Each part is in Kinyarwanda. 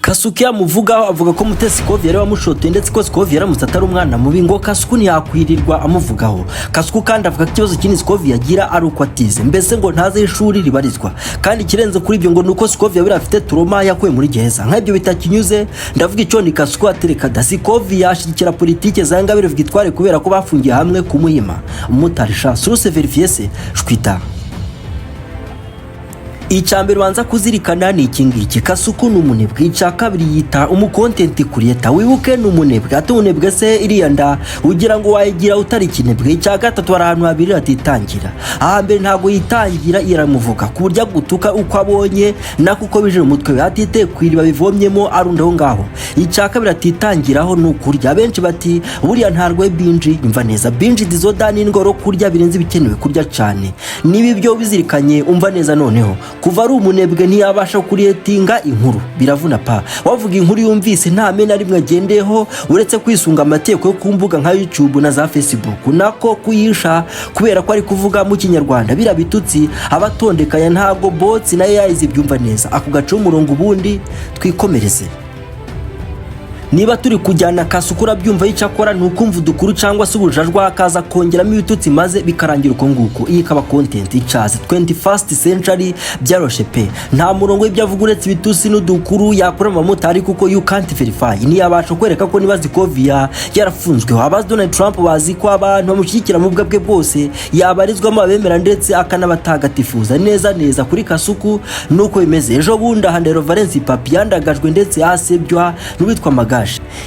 Kasuku yamuvugaho, avuga ko Mutesi Scovia yari wamushotoye, ndetse ko Scovia yaramutse atari umwana mubi ngo Kasuku ntiyakwirirwa amuvugaho. Kasuku kandi avuga ko ikibazo kinini Scovia agira ari uko atize, mbese ngo ntazi aho ishuri ribarizwa. Kandi ikirenze kuri ibyo ngo ni uko Scovia buriya afite trauma yakuye muri gereza. Nk'ibyo bitakinyuze, ndavuga icyo ni Kasuku atereka da. Scovia ashyigikira politike za Ingabire Victoire kubera ko bafungiye hamwe kumuhima. Umumotari sha, source vérifiée se shwita. Icya mbere ubanza kuzirikana ni iki ngiki: Kasuku ni umunebwe. Icya kabiri, yita umu content creator. Wibuke ni umunebwe. Ati umunebwe se, iriya nda ugira ngo wayigira utari ikinebwe? Icya gatatu, hari ahantu habiri atitangira. Ahambere, ntabwo yitangira, iramuvuga ku buryo agutuka uko abonye nako uko bije mu mutwe we, atiteye ku iriba bivomyemo, arunda aho ngaho. Icya kabiri atitangiraho ni ukurya. Abenshi bati buriya ntarwaye binge. Yumva neza, binge disorder ni indwara yo kurya birenze ibikenewe, kurya cyane. Niba ibyo bizirikanye, umva neza noneho: kuva ari umunebwe ntiyabasha kucreatinga inkuru, biravuna pa. Wavuga inkuru yumvise, nta na rimwe agendeyeho uretse kwisunga amategeko yo ku mbuga nka YouTube na za Facebook, nako kuyisha kubera ko ari kuvuga mu Kinyarwanda. Biriya bitutsi abatondekanya ntabwo bots na AI zibyumva neza. Ako gace umurongo, ubundi twikomereze. Niba turi kujyana, Kasuku urabyumva, icyo akora ni ukumva udukuru cyangwa se ubujajwa, akaza kongeramo ibitutsi, maze bikarangira uko nguko. Iyi ikaba content icaze 21st century, byaroshe pe. Nta murongo w'ibyo avuga uretse ibitutsi n'udukuru yakura mu bamotari, kuko you can't verify, ntiyabasha kwereka ko niba Scovia yarafunzwe. Abazi Donald Trump bazi ko abantu bamushyigikira mu bwe bwe bwose yabarizwamo abemera ndetse akanabatagatifuza neza neza. Kuri Kasuku nuko bimeze. Ejo bundi aha, Ndero Valence Papi yandagajwe ndetse asebywa n'uwitwa Magashi.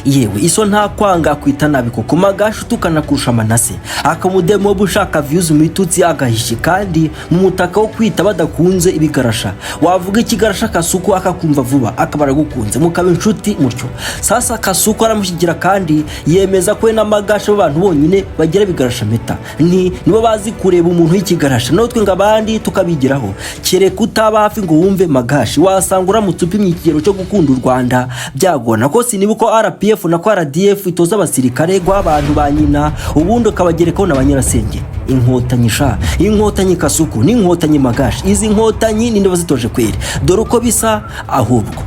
Yewe, iso nta kwanga akwita nabi koko. Magashi utukana kurusha Manase, akamudemo ushaka views mu bitutsi, agahishe kandi mu mutaka wo kwita badakunze ibigarasha. Wavuga ikigarasha, Kasuku akakumva vuba, akaba aragukunze, mukaba inshuti mutyo. Sasa Kasuku aramushyigikira kandi yemeza ko we na Magashi b'abantu bonyine bagira ibigarasha meta, ni nibo bazi kureba umuntu w'ikigarasha, natwe ngo abandi tukabigiraho. Kereka utaba hafi ngo wumve Magashi, wasanga uramutse upimye ikigero cyo gukunda u Rwanda byagorana, ko siniba uko RPF na ko RDF itoza abasirikare guha abantu ba nyina, ubundi ukabagerekaho na ba nyirasenge. Inkotanyi sha, Inkotanyi Kasuku n'Inkotanyi Magashi, izi nkotanyi ni bazitoje kweri. Dore uko bisa. Ahubwo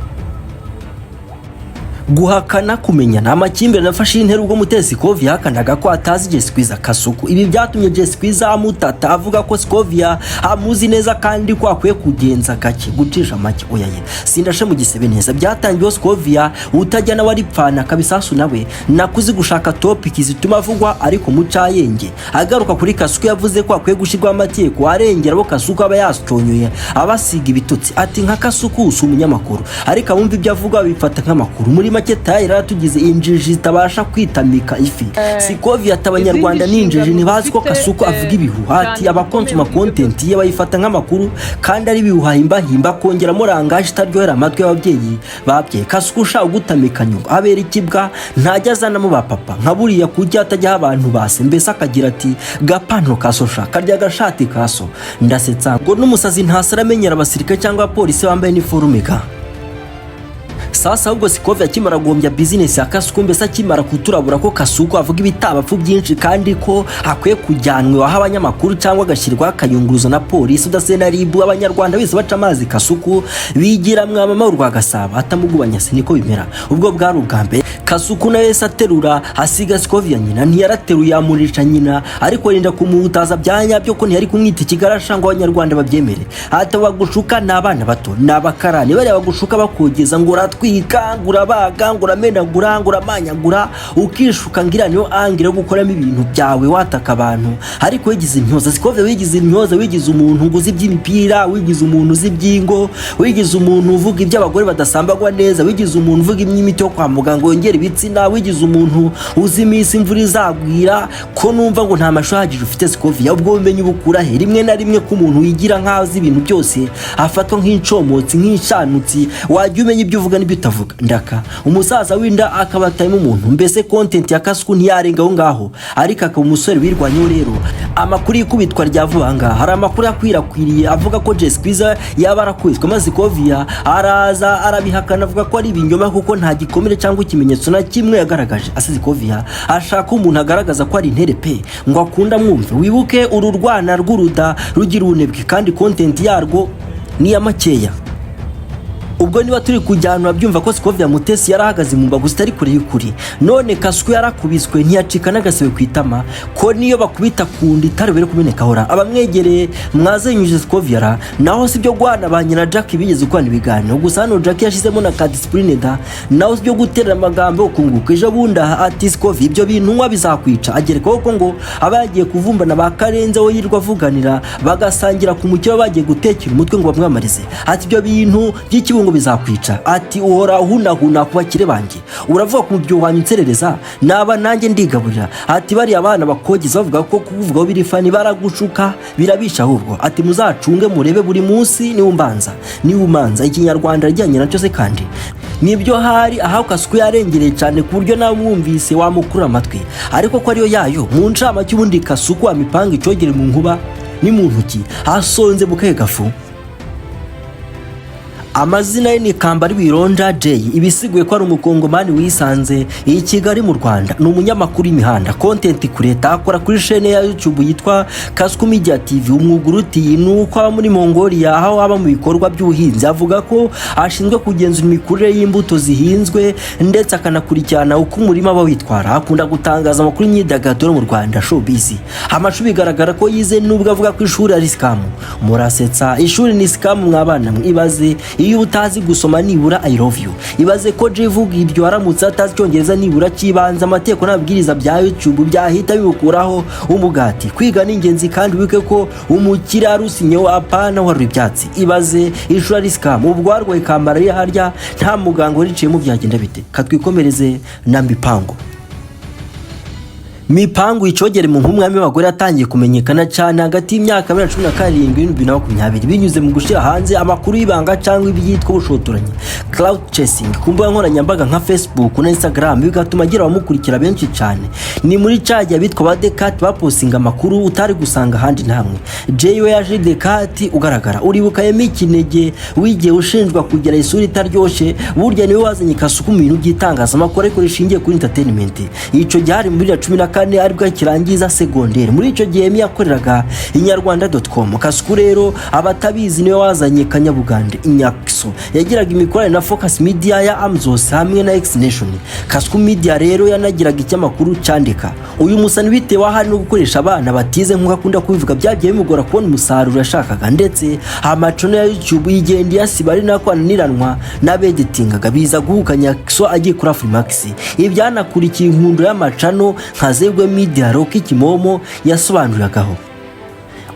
guhakana kumenyana, amakimbirane afashe intera ubwo Mutesi Scovia yahakanaga ko atazi Jay Squeezer Kasuku. Ibi byatumye Jay Squeezer amutata, avuga ko Scovia amuzi neza kandi ko akwiye kugenza gake, gucisha make. Oya ye, sindashe mu gisebe neza. Byatangiwe Scovia utajya nawe aripfana kabisasu, nawe nakuzi gushaka topic zituma avugwa. Ariko mu cyayenge agaruka kuri Kasuku, yavuze ko akwiye gushyirwaho amategeko arengera abo Kasuku aba yasonyuye abasiga ibitutsi. Ati nka Kasuku si umunyamakuru, ariko abumva ibyo avuga bifata nk'amakuru. Muri make tayari yaratugize injiji zitabasha kwitamika ifi. Scovia ati Abanyarwanda ni injiji, ntibazi ko Kasuku avuga ibihuha. Ati abaconsoma content ye bayifata nk'amakuru kandi ari ibihuha himbahimba, kongeramo langage itaryohera amatwi y'ababyeyi babyaye. Kasuku ushaka gutamika nyuma abera ikibwa, ntajya azanamo ba papa nka buriya kujya atajyaho abantu base, mbese akagira ati gapantaro ka sosha karya agashati ka so. Ndasetsa ngo n'umusazi ntasa aramenyera abasirikare cyangwa abapolisi bambaye iniforume ga. Sasa ahubwo Scovia akimara guhombya business ya Kasuku, mbese akimara kuturabura ko Kasuku avuga ibitabapfu byinshi kandi ko akwiye kujyanwa aho abanyamakuru cyangwa agashyirwaho akayunguruzo na polisi udase na RIB, Abanyarwanda bose baca amazi. Kasuku bigira mwamama urwa Gasabo atamugubanya se, niko bimera. Ubwo bwari ubwa mbere Kasuku nawe yahise aterura asiga Scovia nyina. Ntiyarateruye amurisha nyina, ariko arinda kumuhutaza bya nyabyo, ko ntiyari kumwita ikigarasha ngo Abanyarwanda babyemere. Ati bagushuka ni abana bato, ni abakarani bariya bagushuka, bakogeza ngo uratwika, ngo urabaga, ngo uramenagura, ngo uramanyagura, ukishuka ngo iriya niyo angle yo gukoramo ibintu byawe wataka abantu. Ariko wigize intyoza, Scovia, wigize intyoza, wigize umuntu ngo uzi iby'imipira, wigize umuntu uzi iby'ingo, wigize umuntu uvuga iby'abagore badasambagwa neza, wigize umuntu uvuga imyimiti yo kwa muganga yongera ibitsina, wigize umuntu uzi iminsi imvura izagwira. Ko numva ngo nta mashuri ahagije ufite, Scovia, ubwo bumenyi bukura he? Rimwe na rimwe ko umuntu wigira nk'aho azi ibintu byose afatwa nk'incomotsi, nk'inshanutsi. Wajya umenya ibyo uvuga n'ibyo utavuga. Ndaka umusaza w'inda akaba atayemo umuntu. Mbese content ya Kasuku ntiyarenga aho ngaho, ariko akaba umusore wirwanyeho. Rero amakuru y'ikubitwa rya vuba aha ngaha, hari amakuru yakwirakwiriye avuga ko Jay Squeezer yaba arakubiswe, maze Scovia araza arabihakana, avuga ko ari ibinyoma kuko nta gikomere cyangwa ikimenyetso na kimwe yagaragaje. Asize Scovia ashaka umuntu agaragaza ko ari intere pe, ngo akunda mwumve. Wibuke uru rwana rw'uruda rugira ubunebwe kandi content yarwo ni iya makeya. Ubwo niba turi kujyana, urabyumva ko Scovia Mutesi yarahagaze mu mbago zitari kure y'ukuri. None Kasuku yarakubiswe ntiyacika n'agasebe ku itama, ko niyo bakubita ku nda itari bubere kumeneka. Hora abamwegereye mwazenyuje Scovia ra. Naho si byo guhana ba nyina, Jack bigeze gukorana ibiganiro, gusa hano Jack yashyizemo na ka discipline da. Naho si byo guterera amagambo yo kunguka. Ejo bundi aha ati: "Scovia, ibyo bintu unywa bizakwica." Agerekaho ko ngo aba yagiye kuvumbana ba Karenze, we yirirwa avuganira, bagasangira ku mukiro, bagiye gutekera umutwe ngo bamwamarize. Ati: "Ibyo bintu by'ikibungo bizakwica." Ati: "Uhora uhunahuna ku bakire banjye, uravuga ku mubyibuho wanjye unserereza, naba nanjye ndigaburira." Ati: "Bariya bana bakogeza bavuga ko kuvugaho biri funny, baragushuka, birabisha ahubwo." Ati: "Muzacunge murebe buri munsi niwumbanza niwumanza." Ikinyarwanda ajyanye nacyo se kandi nibyo. Hari aho Kasuku yarengereye cyane ku buryo nawe mwumvise wamukurura amatwi, ariko ko ariyo yayo mu ncamake. Ubundi Kasuku wamipanga icogere mu nkuba ni mu ntoki, hasonze mu kahe gafu. Amazina ye ni Kambari Wironja Jay, ibisiguye ko ari umukongomani wisanze i Kigali mu Rwanda. Ni umunyamakuru w'imihanda, content creator, akora kuri chaîne ya YouTube yitwa Kasuku Media TV. Umwuga urutiye ni uko aba muri Mongolia, aho aba mu bikorwa by'ubuhinzi. Avuga ko ashinzwe kugenzura imikurire y'imbuto zihinzwe, ndetse akanakurikirana uko umurima aba witwara. Akunda gutangaza amakuru y'imyidagaduro mu Rwanda, showbiz. Amashuri bigaragara ko yize, nubwo avuga ko ishuri ari scam. Murasetsa, ishuri ni scam mwabana mwe? Ibaze iyo utazi gusoma nibura "I love you". Ibaze ko Jay ivuga ibyo aramutse atazi icyongereza nibura cy'ibanze, amategeko n'amabwiriza bya YouTube byahita bimukuraho umugati. Kwiga ni ingenzi, kandi wibuke ko umukire ari usinyeho, apana warura ibyatsi. Ibaze ishuri ari scam. Ubwo warwaye ka malariya harya nta muganga wariciyemo, byagenda bite? Katwikomereze na Mipango. Mipangu icogere mu nk'umwami w'abagore yatangiye kumenyekana cyane hagati y'imyaka 2017 na 2020, binyuze mu gushyira hanze amakuru y'ibanga cyangwa ibyitwa ubushotoranyi, clout chasing, ku mbuga nkoranyambaga nka Facebook na Instagram, bigatuma agira abamukurikira benshi cyane. Ni muri cya gihe abitwa ba Decat bapostinga amakuru utari gusanga ahandi ntamwe. Jay we yaje Decat ugaragara. Uribuka Yemi Kinege wigiye ushinjwa kugira isura itaryoshye? Burya niwe wazanye Kasuku mu bintu by'itangazamakuru ariko rishingiye kuri entertainment. Icyo gihe hari muri 2014, aribwo akirangiza segonderi. Muri icyo gihe Yemi yakoreraga inyarwanda.com. Kasuku rero, abatabizi, niwe wazanye Kanyabugande Inyakiso. Yagiraga imikoranire na Focus Media ya Amzos hamwe na X Nation. Kasuku Media rero yanagiraga ikinyamakuru cyandika. Uyu musani, bitewe ahari no gukoresha abana batize nk'uko akunda kubivuga, byagiye bimugora kubona umusaruro yashakaga, ndetse amachannel ya YouTube yigenda iyasiba, ari nako ananiranwa n'abeditingaga. Biza guhuka Nyakiso agiye kuri Afrimax. Ibi byanakurikiye inkundo y'amachannel nka Zegwe Media, Rocky Kimomo yasobanuragaho.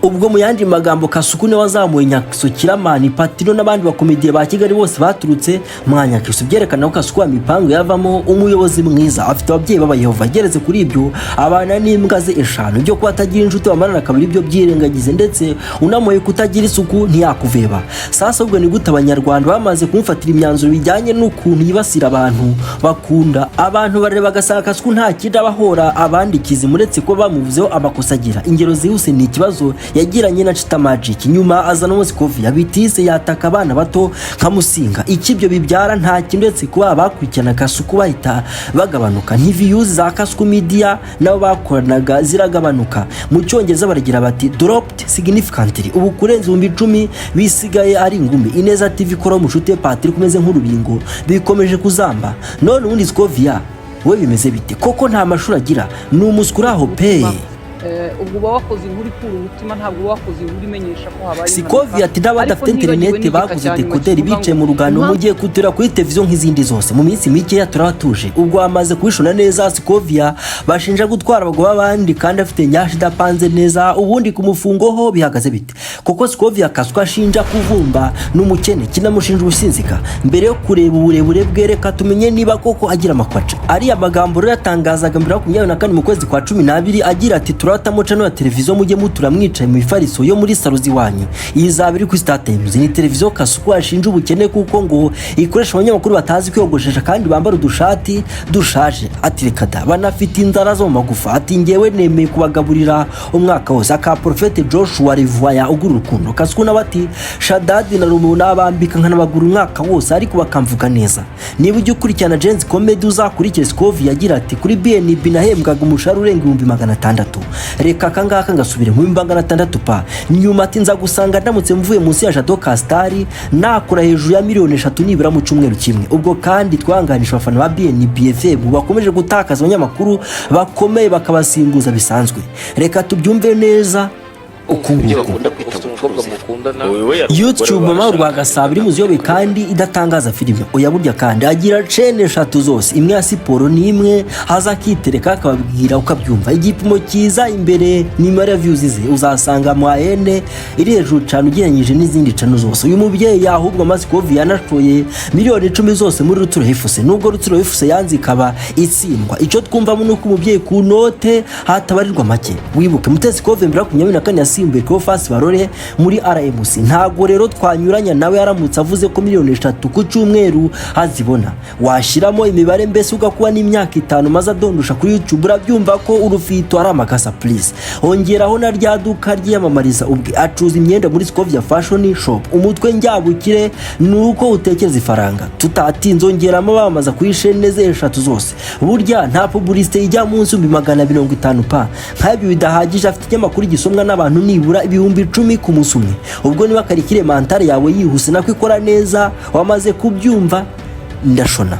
Ubwo mu yandi magambo, Kasuku niwe wazamuye Nyakiso, Kiramani, Patino n'abandi bakomediye ba Kigali bose baturutse mwa Nyakiso. Byerekana ko Kasuku wa Mipango yavamo umuyobozi mwiza. Afite ababyeyi b'abayehova. Ageretse kuri ibyo, abana n'imbwa ze eshanu. Ibyo kuba atagira inshuti bamarana kabiri ibyo byirengagize, ndetse unamuye kutagira isuku ntiyakuveba. Sasa ubwo ni gute abanyarwanda bamaze kumufatira imyanzuro bijyanye n'ukuntu yibasira abantu bakunda abantu bareba, bagasanga Kasuku nta kindi abahora abandikizi muretse kuba bamuvuzeho amakosa agira? Ingero zihuse ni ikibazo yagiranye na Chita Magic, nyuma azana Moscovi bitise yataka abana bato nka Musinga. Icyo ibyo bibyara nta kintu uretse kuba abakurikirana Kasuku bahita bagabanuka, ntiviews za Kasuku Media nabo bakoranaga ziragabanuka. Mu cyongereza baragira bati "dropped significantly". Ubu kurenza 10,000 bisigaye ari ingumi. Ineza TV ikora mushuti we Patrick umeze nk'urubingo, bikomeje kuzamba. None ubundi Scovia we bimeze bite koko? Nta mashuri agira, ni umuswa uri aho pe. Ubwo uba wakoze inkuru ikura umutima, ntabwo uba wakoze inkuru imenyesha ko habaye. Scovia ati n'abadafite interineti baguze dekoderi, bicaye mu ruganiro, mugiye kutura kuri televiziyo nk'izindi zose. Mu minsi mikeya turaba tuje. Ubwo bamaze kubishona neza. Scovia bashinja gutwara abagabo b'abandi kandi afite nyashi idapanze neza. Ubundi ku mufungo ho bihagaze bite koko? Scovia Kaswa ashinja kuvumba n'umukene, kinamushinja ubusinzika. Mbere yo kureba uburebure bwe, reka tumenye niba koko agira amakwaca. Ariya magambo rero yatangazaga mbere ya 24 mu kwezi kwa 12, agira ati: "Turatamo channel ya televiziyo, mujye mutura mwicaye mu mifariso yo muri salo z'iwanyu. Iyi izaba iri kuri Star Times." Ni televiziyo Kasuku ashinja ubukene kuko ngo ikoresha abanyamakuru batazi kwiyogoshesha kandi bambara udushati dushaje. Ati: "Reka da, banafite inzara zo mu magufa." Ati: "Ngewe nemeye kubagaburira umwaka wose." Aka Prophète Joshua Revoya ugura urukundo. Kasuku nawe ati: "Shadadi na Rumu nabambika nkanabagura umwaka wose, ariko bakamvuga neza." Niba ujya ukurikirana Gen-Z Comedy, uzakurikire Scovia agira ati: "Kuri BNB nahembwaga umushahara urenga 600,000." Reka akangaka ngasubire mu 600,000 pa. Nyuma ati nza gusanga ndamutse mvuye munsi ya Jado Castar nakora hejuru ya miliyoni 3 nibura mu cyumweru kimwe. Ubwo kandi twanganisha abafana ba BNB FM bakomeje gutakaza abanyamakuru bakomeye bakabasimbuza bisanzwe. Reka tubyumve neza uku Ibyo nguku. bakunda kwita Ufite umukobwa gucuruza. mukundana? Uyu we yari umugore YouTube mama barashakanye. Rwagasabo iri muziyobe kandi idatangaza filime. Oya, burya kandi agira chaîne eshatu zose, imwe ya siporo n'imwe haza akitereka akababwira ukabyumva. Igipimo cyiza imbere ni imibare ya views ze, uzasanga moyenne iri hejuru cyane ugereranyije n'izindi channel zose. Uyu mubyeyi ahubwo Masikovi yanashoye miliyoni 10 zose muri Rutsiro FC, nubwo Rutsiro FC yanze ikaba itsindwa. Icyo twumvamo ni uko umubyeyi ku note hatabarirwa make. Wibuke Mutesi Kove mbere 24 yasimbuye Cleophas Barore muri RMC. Ntabwo rero twanyuranya nawe yaramutse avuze ko miliyoni 3 ku cyumweru hazibona. Washyiramo imibare mbese ugakuba n'imyaka 5 maze adondosha kuri YouTube, urabyumva ko urufito ari amakasa. Please ongeraho na rya duka ryiyamamariza ubwe, acuruza imyenda muri Scovia Fashion Shop. Umutwe njyabukire ni uko utekereza ifaranga. Tutatinze, ongeramo bamamaza kuri chaîne ze eshatu zose. Burya nta publicité ijya munsi 250,000 pa. Nk'ibyo bidahagije, afite ikinyamakuru gisomwa n'abantu nibura 10,000 ku munsi umwe. Ubwo niba calcul mentale yawe yihuse nako ikora neza, wamaze kubyumva ndashona.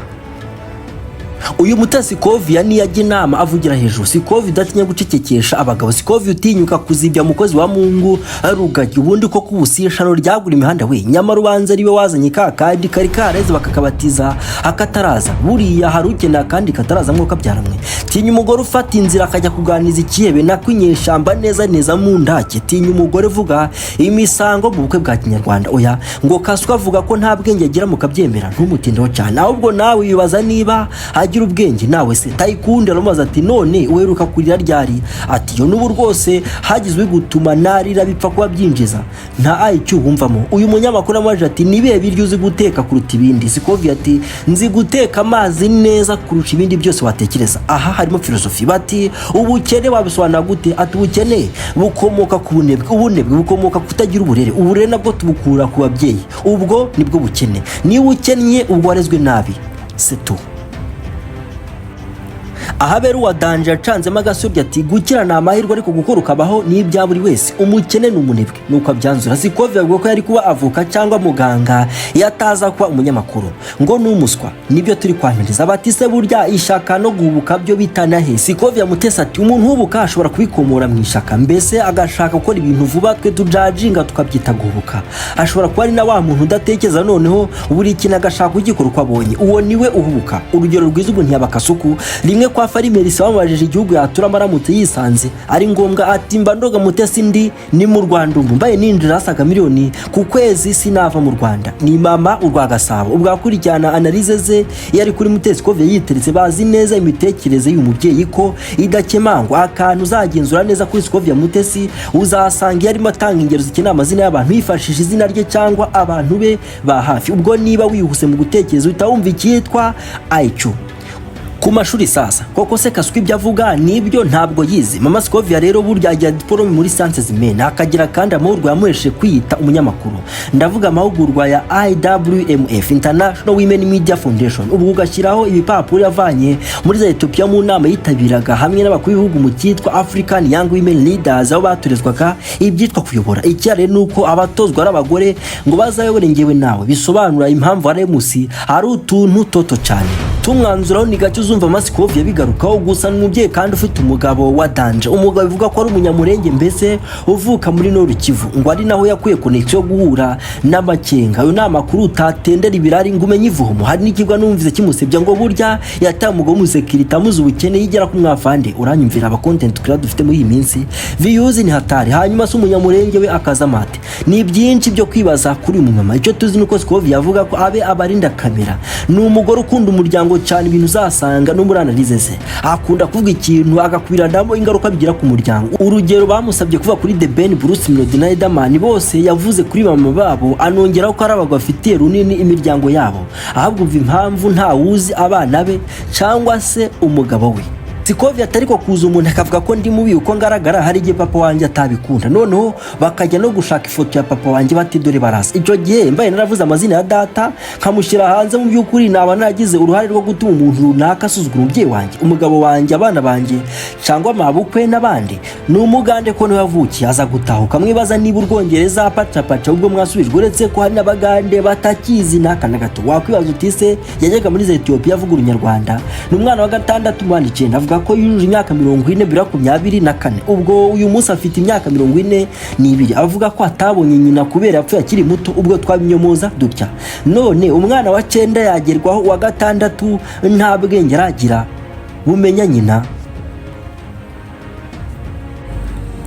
Uyu Mutesi Kovia niyo ajya inama avugira hejuru. Sikovi udatinya gucecekesha abagabo, Sikovi utinyuka kuzibya umukozi wa Mungu Rugagi. Ubundi ko kubusishano ryagura imihanda we, nyamara ubanza ariwe wazanye ka kandi kari kareze bakakabatiza akataraza. Buriya hari ukeneye akandi kataraza mwuka byaramwe. Tinya umugore ufata inzira akajya kuganiza ikihebe nako inyeshyamba neza neza mu ndake. Tinya umugore uvuga imisango mu bukwe bwa kinyarwanda. Oya, ngo Kaswa avuga ko nta bwenge agira mukabyemera, ntumutindeho cyane. Ahubwo nawe wibaza niba agira ubwenge. Nawe se Tayikundi aramubaza ati: "None uheruka kurira ryari?" Ati: "Yo n'ubu rwose hagize gutuma narira bipfa kuba byinjiza." Nta IQ wumvamo. Uyu munyamakuru amubajije ati: "Ni ibihe biryo uzi guteka kuruta ibindi?" Sikovi ati: "Nzi guteka amazi neza kurusha ibindi byose watekereza." Aha harimo filozofi. Bati: "Ubukene wabisobanura gute?" Ati: "Ubukene bukomoka ku bunebwe, ubunebwe bukomoka kutagira uburere, uburere nabwo tubukura ku babyeyi, ubwo nibwo bukene. Niba ukennye ubwo warezwe nabi setu." Ahabera uwa danger yacanzemo agasoryo ati: "Gukira ni amahirwe, ariko gukora ukabaho ni ibya buri wese. Umukene ni umunebwe." Nuko abyanzura. Sikovi avuga ko yari kuba avoka cyangwa muganga iyo ataza kuba umunyamakuru. Ngo ni umuswa nibyo turi kwamiriza. Bati: "Se burya ishaka no guhubuka byo bitana he?" Sikovi yamutese ati: "Umuntu uhubuka ashobora kubikomora mu ishaka, mbese agashaka gukora ibintu vuba, twe tujajinga tukabyita guhubuka. Ashobora kuba ari na wa muntu udatekereza, noneho buri kintu agashaka kugikora uko abonye, uwo niwe uhubuka. Urugero rwiza ubu ntiyaba Kasuku. Rimwe kwa Farimerisi bamubajije igihugu yaturamo aramutse yisanze ari ngombwa, ati: 'Mba ndoga Mutesi ndi ni mu Rwanda, ubu mbaye ninjira hasaga miliyoni ku kwezi sinava mu Rwanda.'" Ni mama urwa Gasabo. Ubwo akurikirana analyse ze iyo ari kuri Mutesi Kove yiteretse, bazi neza imitekerereze y'uyu mubyeyi ko idakemangwa. Akantu uzagenzura neza kuri Scovia Mutesi, uzasanga iyo arimo atanga ingero zikeneye amazina y'abantu yifashisha izina rye cyangwa abantu be ba hafi. Ubwo niba wihuse mu gutekereza uhita wumva icyitwa IQ. Ku mashuri sasa koko se Kaswi ibyo avuga nibyo? Ntabwo yize. Mama Scovia rero burya agira diplôme muri sciences humaines, akagira kandi amahugurwa yamuhesheje kwiyita umunyamakuru. Ndavuga amahugurwa ya IWMF, International Women Media Foundation. Ubu ugashyiraho ibipapuro yavanye muri za Ethiopia mu nama yitabiraga hamwe n'abakuru b'ibihugu mu cyitwa African Young Women Leaders, aho batorezwaga ibyitwa kuyobora. Icyari ni uko abatozwa ari abagore ngo bazayobore ngewe nawe, bisobanura impamvu RMC hari utuntu toto cyane tumwanzuraho. Ni gake uzumva Masikovi yabigarukaho. Gusa ni umubyeyi kandi ufite umugabo wa danger, umugabo bivuga ko ari umunyamurenge, mbese uvuka muri Nord Kivu, ngo ari naho yakuye connexion yo guhura n'amakenga. Ayo ni amakuru utatendera ibirari ngo umenye ivomo. Hari n'ikigwa numvise kimusebya ngo burya yataye umugabo w'umusekirite amuze ubukene yigera ku mwafande. Uranyumvira aba content creator dufite muri iyi minsi, views ni hatari. Hanyuma se umunyamurenge we akaza amate? Ni byinshi byo kwibaza kuri uyu mumama. Icyo tuzi nuko Sikovi yavuga ko abe abarinda kamera, ni umugore ukunda umuryango cyane, ibintu uzasanga no muri analyse ze. Akunda kuvuga ikintu agakubiranamo ingaruka bigira ku muryango. Urugero, bamusabye kuvuga kuri The Ben, Bruce Melody na Riderman, bose yavuze kuri mama babo, anongeraho ko ari abagabo bafitiye runini imiryango yabo. Ahubwo umva impamvu ntawuzi abana be cyangwa se umugabo we. Scovia atari ko kuza umuntu akavuga ko ndi mubi uko ngaragara, hari igihe papa wanjye atabikunda, noneho bakajya no gushaka ifoto ya papa wanjye bati dore barasa. Icyo gihe mbaye naravuze amazina ya data nkamushyira hanze, mu by'ukuri naba naragize uruhare rwo gutuma umuntu runaka asuzugura umubyeyi wanjye, umugabo wanjye, abana banjye cyangwa mabukwe n'abandi. Ni umugande ko niwe yavukiye, aza gutahuka. Mwibaza niba Urwongereza pacapaca ubwo mwasubijwe, uretse ko hari n'abagande batakizi n'aka na gato. Wakwibaza uti se yajyaga muri za Etiyopiya avuga Urunyarwanda? Ni umwana wa gatandatu mu bana 9. Avuga ko yujuje imyaka 40 bibiri 24, ubwo uyu munsi afite imyaka 42. Avuga ko atabonye nyina kubera yapfuye akiri muto. Ubwo twabinyomoza dutya: none umwana wa cyenda yagerwaho, uwa gatandatu nta bwenge aragira bumenya nyina?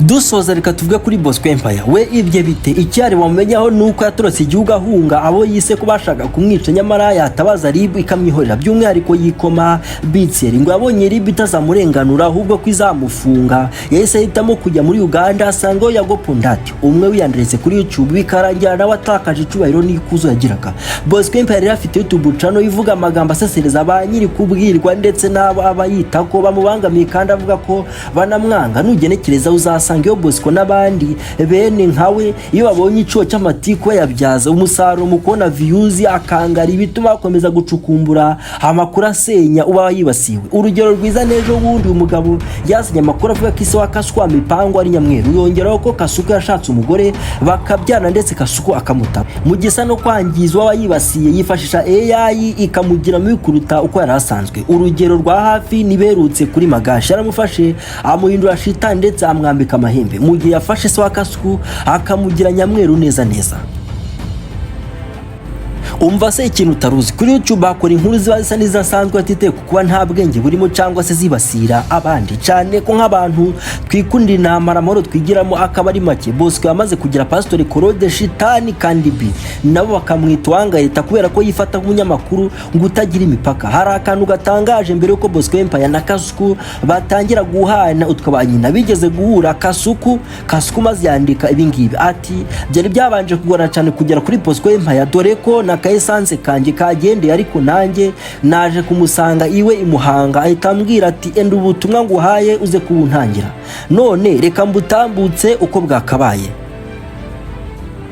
Dusoza, reka tuvuge kuri Bosco Empire. We ibye bite? Icyari wamumenyaho ni uko yatorotse igihugu ahunga abo yise ko bashaka kumwica, nyamara yatabaza RIB ikamwihorera. By'umwihariko yikoma Bitseri ngo yabonye RIB itazamurenganura, ahubwo ko izamufunga. Yahise ahitamo kujya muri Uganda, asangaho Yago Pondati umwe wiyandiritse kuri YouTube, bikarangira nawe atakaje icyubahiro n'ikuzo yagiraga. Bosco Empire rero afite YouTube channel ivuga amagambo asesereza ba nyiri kubwirwa ndetse n'abo aba yita ko bamubangamiye, kandi avuga ko banamwanga. Nugenekereza uzasanga iyo Bosco n'abandi bene nkawe, iyo babonye icyuho cy'amatiku, bayabyaza umusaruro mu kubona views, akangara ibituma bakomeza gucukumbura amakuru asenya uba yibasiwe. Urugero rwiza n'ejo bundi uyu mugabo yazanye amakuru avuga ko ise wa Kasuku wa Mipango ari nyamweru, yongeraho ko Kasuku yashatse umugore bakabyana, ndetse Kasuku akamuta. Mu gisa no kwangiza uwaba yibasiye, yifashisha AI ikamugira mubi kuruta uko yari asanzwe. Urugero rwa hafi niberutse kuri Magashi, yaramufashe amuhindura shitani ndetse amwambika amahembe, mu gihe yafashe se wa Kasuku akamugira nyamweru neza neza. Umva se ikintu utaruzi: kuri YouTube bakora inkuru ziba zisa n'izidasanzwe, atitaye ku kuba nta bwenge burimo cyangwa se zibasira abandi, cyane ko nk'abantu twikundira intambara, amahoro twigiramo akaba ari make. Bosco yamaze kugira Pasitori Claude shitani, kandi bi nabo bakamwita uwanga leta kubera ko yifata nk'umunyamakuru ngo utagira imipaka. Hari akantu gatangaje: mbere yuko Bosco Empire na Kasuku batangira guhana utwa ba nyina, bigeze guhura Kasuku maze yandika ibingibi ati: "Byari byabanje kugorana cyane kugera kuri Bosco Empire, dore ko na ka essence kanjye kagendeye, ariko nanjye naje kumusanga iwe i Muhanga, ahita ambwira ati enda ubutumwa nguhaye uze kubuntangira. None reka mbutambutse uko bwakabaye."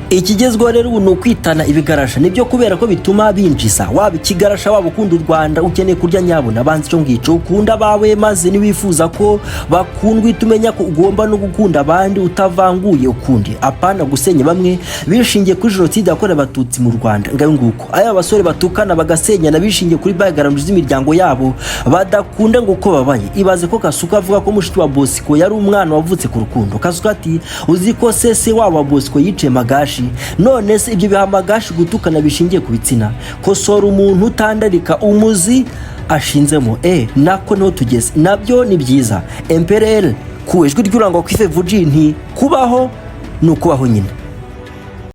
Ikigezweho rero ubu ni ukwitana ibigarasha, nibyo, kubera ko bituma binjiza. Waba ikigarasha, waba ukunda u Rwanda, ukeneye kurya nyabuna, banza icyo ngicyo, ukunda abawe, maze niwifuza ko bakundwa, uhita umenya ko ugomba no gukunda abandi utavanguye ukundi, apana gusenya bamwe bishingiye kuri Jenoside yakorewe Abatutsi mu Rwanda. Ngayo nguko aya basore batukana bagasenyana bishingiye kuri background z'imiryango yabo badakunda ngo uko babaye. Ibaze ko Kasuku avuga ko mushiki wa Bosco yari umwana wavutse ku rukundo. Kasuku ati: "Uzi ko sese wabo wa Bosco yiciye Magashi? None se ibyo biha Magashi gutukana bishingiye ku bitsina?" Kosora umuntu utandarika umuzi ashinzemo nako niho tugeze, nabyo ni byiza. Emperere ku ijwi ry'urangwa ku ife vuji nti kubaho ni ukubaho nyine.